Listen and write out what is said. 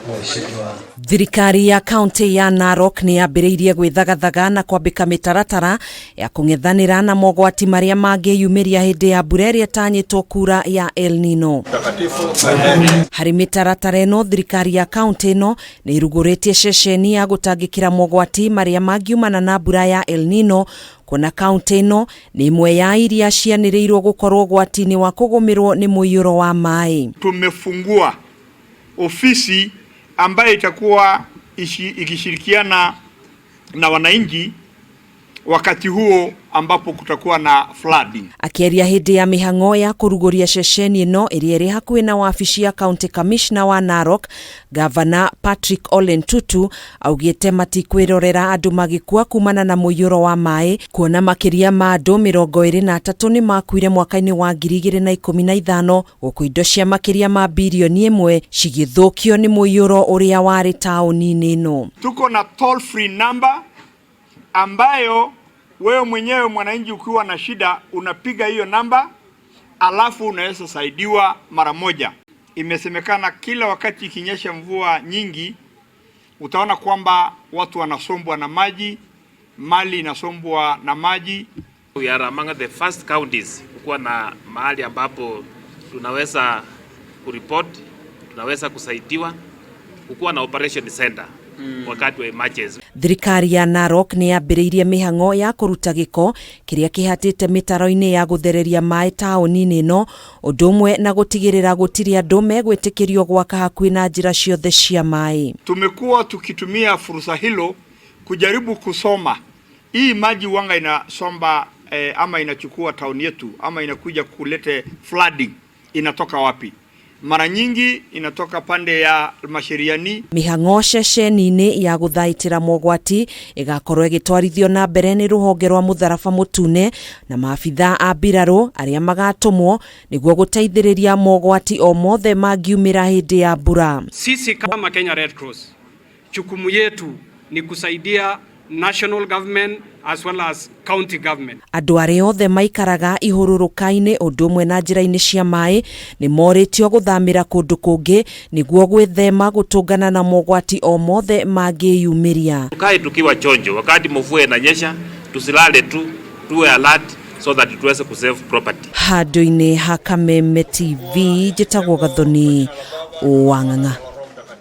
Mheshimiwa. Thirikari ya kaunti ya Narok nĩ yambĩrĩirie gwĩthagathaga na kwambĩka mĩtaratara ya kũng'ethanĩra na mogwati marĩa mangĩyumĩria hĩndĩ ya mbura ĩrĩa ĩtanyĩtwo kura ya El Nino. Harĩ mĩtaratara ĩno, thirikari ya kaunti ĩno nĩ ĩrugũrĩtie ceceni ya gũtangĩkĩra mogwati marĩa mangiumana na mbura ya El Nino, kuona kaunti ĩno nĩ ĩmwe ya iria cianĩrĩirwo gũkorwo ũgwati-inĩ wa kũgũmĩrwo nĩ mũiyũro wa maĩ. Tumefungua ofisi ambayo itakuwa ikishirikiana na wananchi wakati huo ambapo kutakuwa na flooding. Akĩaria hĩndĩ ya mĩhang'o ya kũrugũria ceceni ĩno ĩrĩa ĩrĩ hakuhĩ na wabici ya County Commissioner wa Narok, Gavana Patrick Ole Ntutu augĩte matikwĩrorera andũ magĩkua kumana na mũiyũro wa maĩ, kuona makĩria ma andũ 23 nĩ makuire mwaka-inĩ wa 2015, gũkũ indo cia makĩria ma birioni 1 cigĩthũkio nĩ mũiyũro ũrĩa warĩ taũni-inĩ ĩno. Tuko na toll free number ambayo wewe mwenyewe mwananchi ukiwa na shida unapiga hiyo namba, alafu unaweza saidiwa mara moja. Imesemekana kila wakati ikinyesha mvua nyingi, utaona kwamba watu wanasombwa na maji, mali inasombwa na maji. We are among the first counties kuwa na mahali ambapo tunaweza kuripoti, tunaweza kusaidiwa, kukuwa na operation center wakati wa emergency. Thirikari ya Narok nĩ yambĩrĩirie mĩhang'o ya kũruta gĩko kĩrĩa kĩhatĩte mĩtaro-inĩ ya gũthereria maĩ taũni-inĩ ĩno, ũndũ ũmwe na gũtigĩrĩra gũtirĩ andũ megwĩtĩkĩrio gwaka hakuhĩ na njĩra ciothe cia maĩ. Tumekuwa tukitumia fursa hilo kujaribu kusoma hii maji wanga inasomba ama inachukua town yetu ama inakuja kulete flooding inatoka wapi? Mara nyingi inatoka pande ya Masheriani. Mĩhang'o ceceni-inĩ ya gũthaitĩra mogwati ĩgakorwo ĩgĩtwarithio na mbere nĩ rũhonge rwa mũtharaba mũtune na maabitha a mbirarũ arĩa magatũmwo nĩguo gũteithĩrĩria mogwati o mothe mangiumĩra hĩndĩ ya mbura. Sisi kama Kenya Red Cross, jukumu yetu ni kusaidia national government as well as county government. Andũ arĩa othe maikaraga ihũrũrũka-inĩ ũndũ ũmwe na njĩra-inĩ cia maĩ nĩ morĩtio gũthamĩra kũndũ kũngĩ nĩguo gwĩthema gũtũngana na mogwati o mothe mangĩyumĩria. Tukae tukiwa chonjo, wakati mvua inanyesha, tusilale tu, tuwe alert so that tuweze kusave property. Handũ-inĩ ha Kameme TV, njĩtagwo Gathoni Wang'ang'a.